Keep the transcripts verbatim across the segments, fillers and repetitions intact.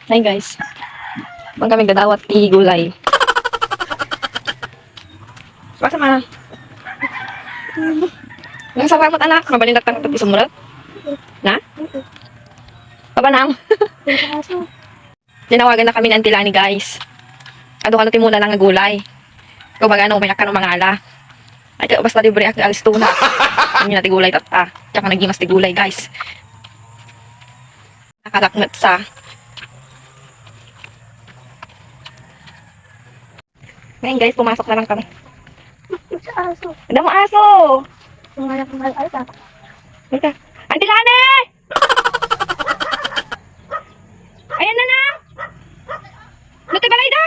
Hi guys. Bang kami gadawat ti gulay. Basta ma. Nang salamat anak, mabalin datang ti sumrek. Na? Baba nang. Tinawagan na kami ni Auntie Lani, guys. Adu kano ti muna lang nga gulay. Kumbaga, no, may nakano mangala. Ay, kaya basta libre ak alis tuna. Hindi na ti gulay tatta. Tsaka nagimas ti gulay, guys. Nakalakmet sa. Ngayon, guys, pumasok na lang kami. Aso. Ada mo aso! Ay, ay, ay. Ika. Auntie Lani! Ayan na na! Luti balay da!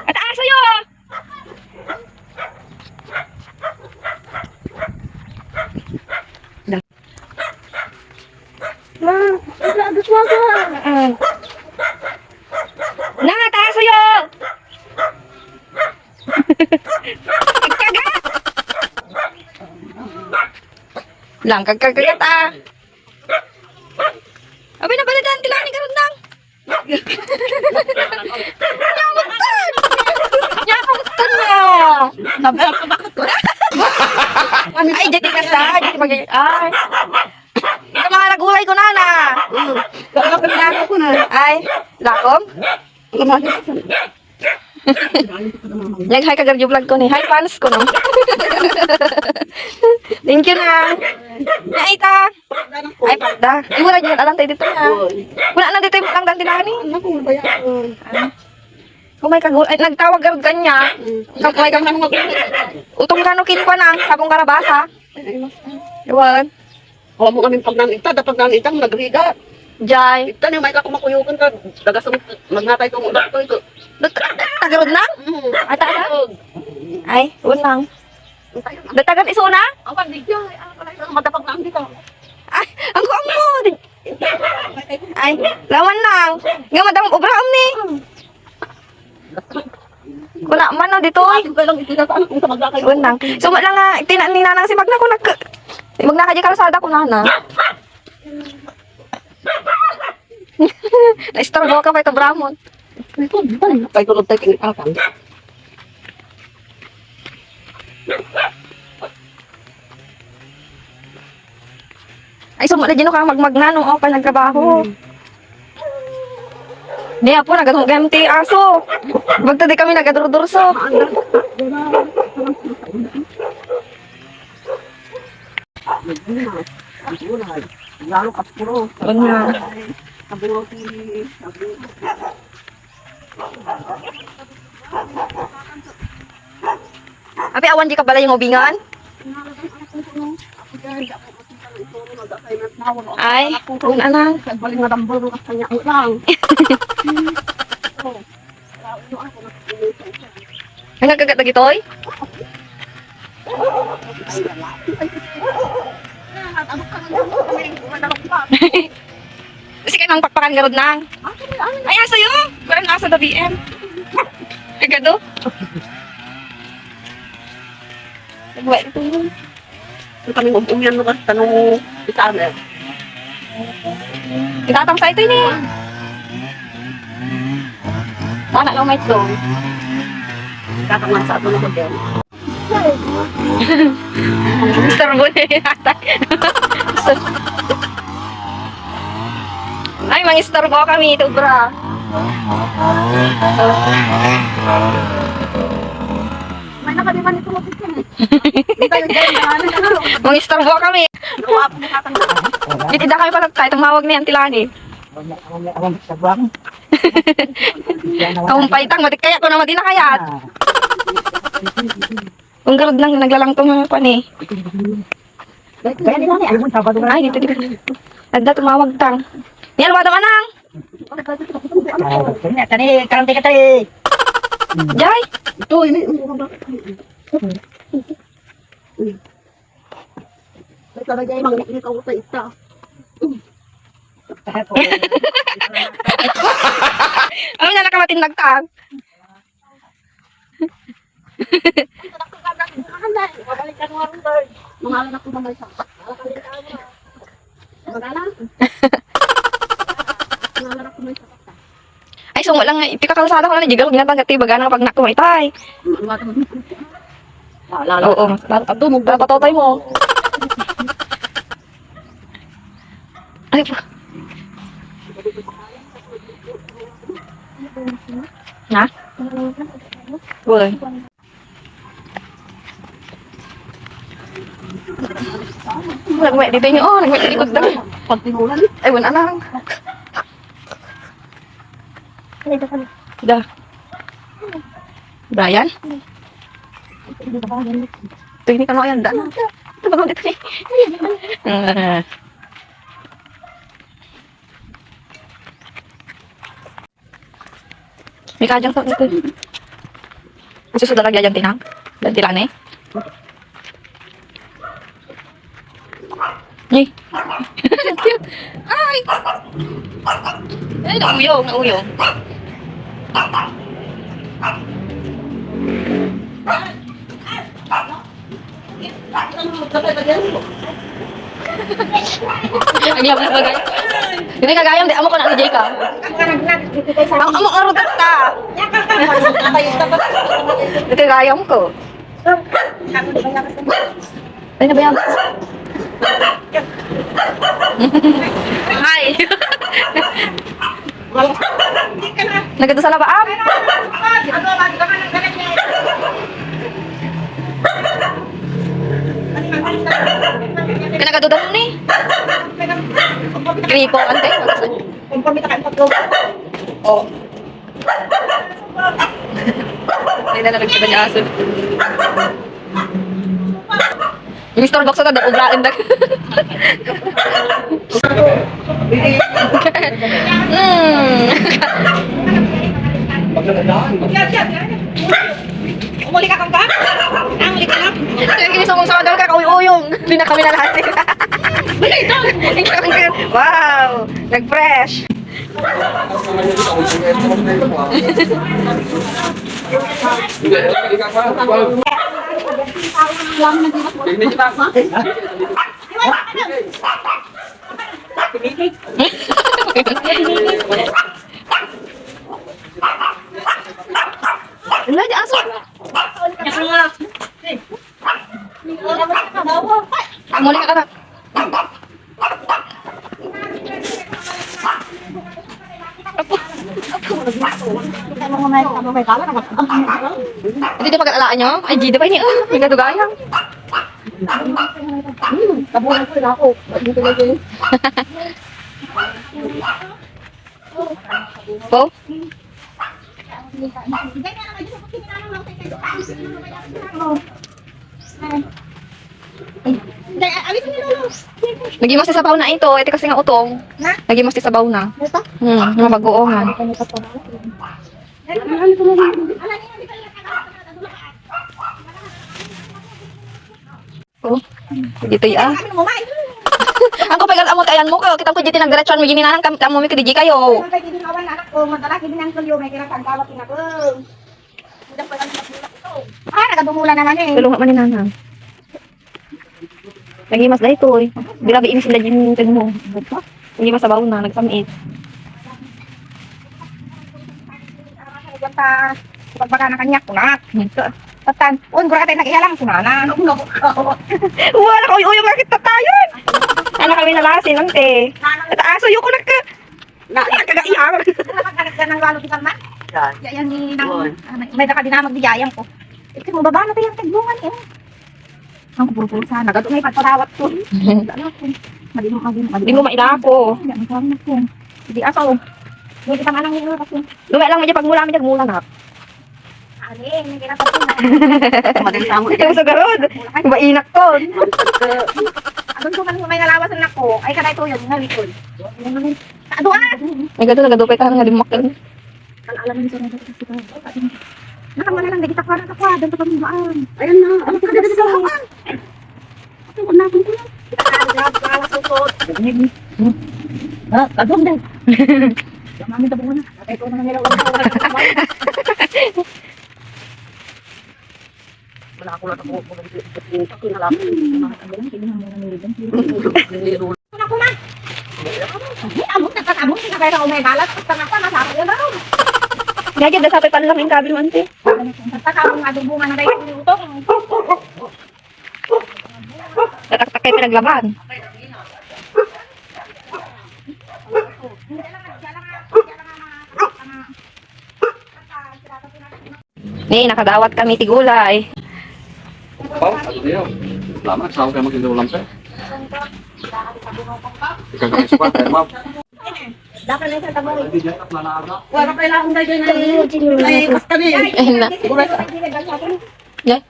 At aso yo! Ma, wala, gusto ko. Ah. Nang at aso yo! Kagat! Lang, kagkagagat, ah. Abi, nabalitaan ti langit, karon lang. Nyamagtan! Nyamagtan na! Ay, dyan ka sa, dyan ka mag-, ay. Ikaw mga nagulay ko, nana. Ay, lakong? Nag-hi ka, Garjo Vlog ko ni. Hi, fans ko, no? Thank you na. Ay, ta. Ay, pagda. Ay, wala dyan. Alam tayo dito na. Wala na dito yung pagdang dila ni. Ano kung bayaan? Kung may kagul-, ay, nagtawag garud kanya. Kung may kang utong kano kinkuan ang sabong karabasa. Iwan. Awan mo kami pagnan ita, da pagnan ita, nagriga. Jay. Ita ni, may ka kumakuyugan ka, dagasang magnatay kong ulo to, ito. Nagtagarod lang? Mm. Ata, ata? Ay, unang. Datagan isuna? Ang pagdidyo, ay, ano pala, ito, matapag na ang dito. Ay, ang kuang mo. Di-, ay, lawan lang. Nga madam, obra, ni. Kuna man, no, dito, ay. Atin ko lang, ito na, ano, kung sa maglakay. Unang. So, wala nga, tinan ni nanang si Magna, kung nag-, Magna ka di kalsada, kung nana. Naistorbo ka pa ito, Bramon. Ito, di ba? Kay tulog tayo, kay akan. Ay, sumali, Gino, ka magmagna, no? O, pa nagtrabaho. Hmm. Di, apo, nagadunggam ti aso. Bagta di kami nagadurdurso. Lalo ka puro. Ano? Kaburo ti, kaburo. Abi, awan di ka balay nga ubingan? Ay, kung anang. Ang nagkagat na gitoy? Kasi kayo nang pakpakan garud nang. Ay, aso yun. Parang aso da B M. Kagado. Nagwa ito yun. Ito kami mag-umian mo kasi tanong isa na. Itatang sa ito yun eh. Wala lang may ito. Itatang sa ito na hotel. Istorbo na yun ata. Ay, mangistorbo kami, ito, bra. May nakaliman ito, matikin. Hindi tayo dyan, ano, ano. Mangistorbo kami. Ano, ako, nakatanda. Bitida kami pala tayo, tumawag na yan, tilani. Ang, ang, ang, ang, Kaumpay tang, matik kaya ko na madina kayat. Ah. Kung garud nang naglalangtong nga pa ni. Kaya nila ni, ay, Sabado na. Ay, dito, dito. Adda tumawag tang. Yan, wala manang. Ah, kanya, tani, karante ka, tani. Jay? Ito, ini. Ay, talaga yung mga ikaw sa isa. Ano na nakamatin nagtaan? Mga anak ko naman siya. Mga anak. Ay, sungo lang nga, iti kakalsada ko na, di garo ginatanggat ti baga na pag nakumaitay. Lala. Oo, mas, para, para patotay mo. Ay, pa. Ha? Uy. Nagwe dito niyo, oh, nagwe dito ko. Ay, wala lang. Da. Brian? Ito, hindi ka na kaya daan. Ito ba dito? Ah. May kajang sa ito. Gusto sa dalag yan, tinang? Dan tinang eh. Ni. Ay! Ay, nauyong, nauyong. Ang hirap na bagay. Hindi ka gayam, di amo ko na ang J ka. Ang amo ka rudat ka. Hindi ka gayam ko. Ay, nabayaan ko. Hi. Nagado sa labaam. Kanagado daw ni. Gripo, ante. Oh. Ay, na, na, nagkita niya aso. Mister Box na, naubra, indak. Hmm. Umuli ka, kang ka? Ang uli ka na? Kaya kinisong sa madal ka, kauyuyong. Hindi na kami na lahat. Wow! Nag-fresh. Wala, di aso. Muli ka na. Hindi na pag-alaan nyo? Ay, Gida pa ini. Ah, may kadugayang. Hmm, tabunan ko na ako. Dito na din. Po? Nagimas ti sabaw na ito. Iti kasi nga utong. Na? Nagimas ti sabaw na. Ito? Hmm, mabagoongan. Oh, ditoy, ah. Ang ko pegal amo ti ayanmo ko. Kitam ko ditoy nagdiretso mi gininanang kam-, kamo mi kadiji kayo. Ah, nagadumula naman eh. Tulungan man ni Nana. Nagimas daytoy. Grabe, inis sila din yung tigmo. Nagimas sabaw na, nagsamit. Diyan ta, pagbaga na kanya, kunat. Tatan, un, gura ka tayo nag-ihalang, kunana. Wala ka, uy, uy, bakit tatayon? Ano kami nalasin, ante? At aso, yuko nagka-, na, nagkagaihaw. Nagkagaihaw. Yan, yan, ni, nang, may daka dinamag di jayang ko. Ito, mababa na tayo ang tagbungan, eh. Ang puro-puro sana. Gato may pagparawat ko. Ano ko? Madi mo, madi mo, madi mo. Di mo mailako. Hindi, ang sabi ko. Hindi, asaw. Hindi kita manang nila kasi. Lumay lang, medyo pagmula, medyo mula na. Ano eh, hindi kita pagmula. Madali sa amo. Ito sa garod. Mainak to. Adun ko man may nalawasan ako. Ay, kanay to yun, nga likod. Ado, ah! Ay, gato, nagado pa ito, nga dimakal. Alam mo, sa mga kita. Naka mo na lang, dagita ka, naka ka, dagita ka, dagita ka. Ayan na, ano ka, dagita ka. Ay, wala akong kulang. Kita ka, dagita ka, wala sa ukod. Ha? Kadong, deh. Mami, tabungan na. Atay ko na nila, wala, wala. Wala ako lang ako, wala ako lang ako. Wala ako lang ako. Wala ako lang ako. Kamu, sino kayo sa umay balat? Basta nga pa, masarap yun, ano? Nga, dyan, dasapay pa lang yung kabil mo, ante. Basta kamu nga, adobo nga na kayo, utong. Tataktak kayo pinaglaban. Ni, nakadawat kami ti gulay. Pao, ano niyo? Salamat, saan kayo mag-inulam, sir? Ikaw na kayo sukat, eh, ma'am. Dapat na sa tabo. Hindi niya, tatlo na aga. Wala pa lang ang ganyan ay, ay, basta ni. Ayun na. Yan.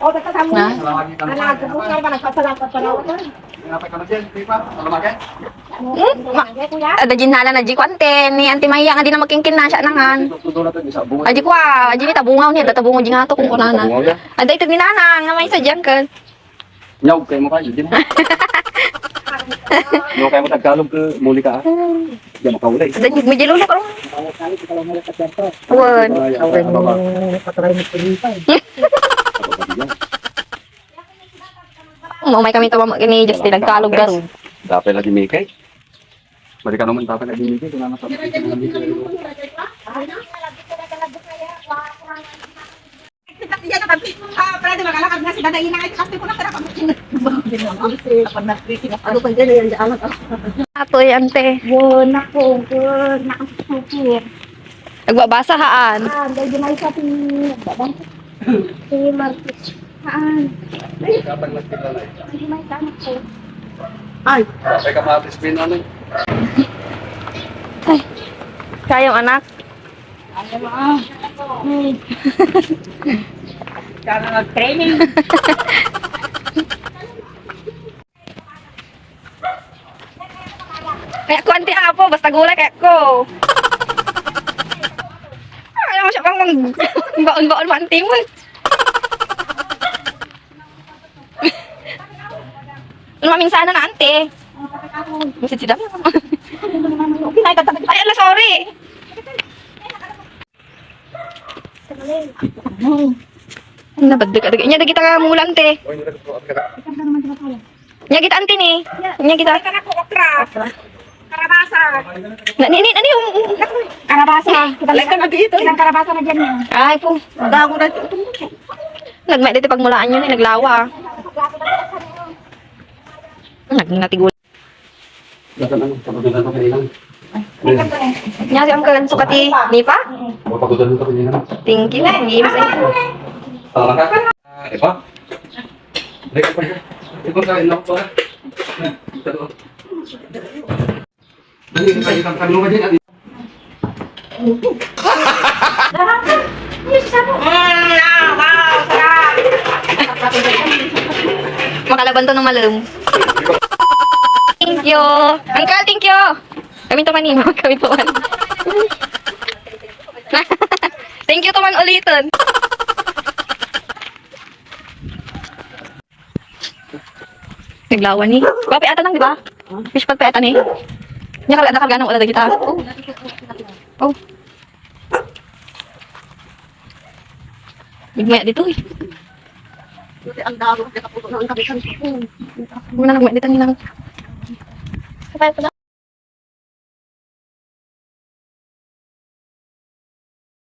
Oh, basta sa mga. Ala, gusto ka ba nagpasalamat pa raw? Hmm? Ma-, ada ginhala na di ko, ante, ni Auntie Maya nga di na magkingkin na siya nangan. Adi ko, ah, adi ni tabungaw niya, tatabungaw di nga to kung kunana. Ada ito ni Nanang, nga may sadyang kan. Nyawg kayo mo kayo, di na. Nyawg kayo mo Tagalog ke, muli ka, ah. Diyan makaulay. Ada ni, medyo lolo ka. Wen. Ay, ang Awen. Ano ba? Patry mo pilitan. Umay kami to, mama, ni Justin, nagkalog garud. Dapat lagi, Mikay. Balik ka naman, dapat lagi, Mikay. Kung ano, Iya na kami. Ah, pwede magalakad nga si Dada Ina. Ay, kasi ko na pala kami. Ano pa dyan, yan, dyan, ano? Atoy, ante. Yun, naku, yun, nakasusuki. Nagbabasa, haan. Ah, dahil di may sa ti-, si Marcos. Haan. Ay, di may sa anak ko. Ay. Ay, kamatis, pinanay. Ay. Kayong anak? Ano, ah? Hmm. Kaya nag-training. Kaya ko, anti apo, basta gulay, kaya ko. Ay, ayaw mo siya pang mang-, baon-baon mo, anti mo. Ano, maminsan na, ante? Kasi sila. Ay, ala, sorry. Ano ba, daga, daga. Nya, dagita nga mulan, te. Nya, kita, ante, ni. Nya, kita. Karabasa. Na, ni, ni, ni, um, um. Karabasa. Kita lang kami dito. Ilang karabasa na dyan, eh. Ay, po. Dago na ito. Nagmay dito pagmulaan yun, eh, naglawa. Nag-, natigul. Nya, si Uncle, sukati, ni pa? Thank you, ni, mas. Ah, iba? Iba sa inyo pa. Dali, dali, dali, dali, dali. Mm, ah, wow, sarap. Makalaban to ng malum. Thank you. Uncle, thank you. Kami to man, eh. Kami to man. Thank you to man ulitin. Naglawan ni. Kape ata nang, di ba? Fish pot pa ata ni. Nya karga, karga ng wala kita. Oh. Oh. Nagmaya dito, eh. Ang dami, nakaputo na ang kami. Muna nagmaya dito, ninang. Kapay ko na.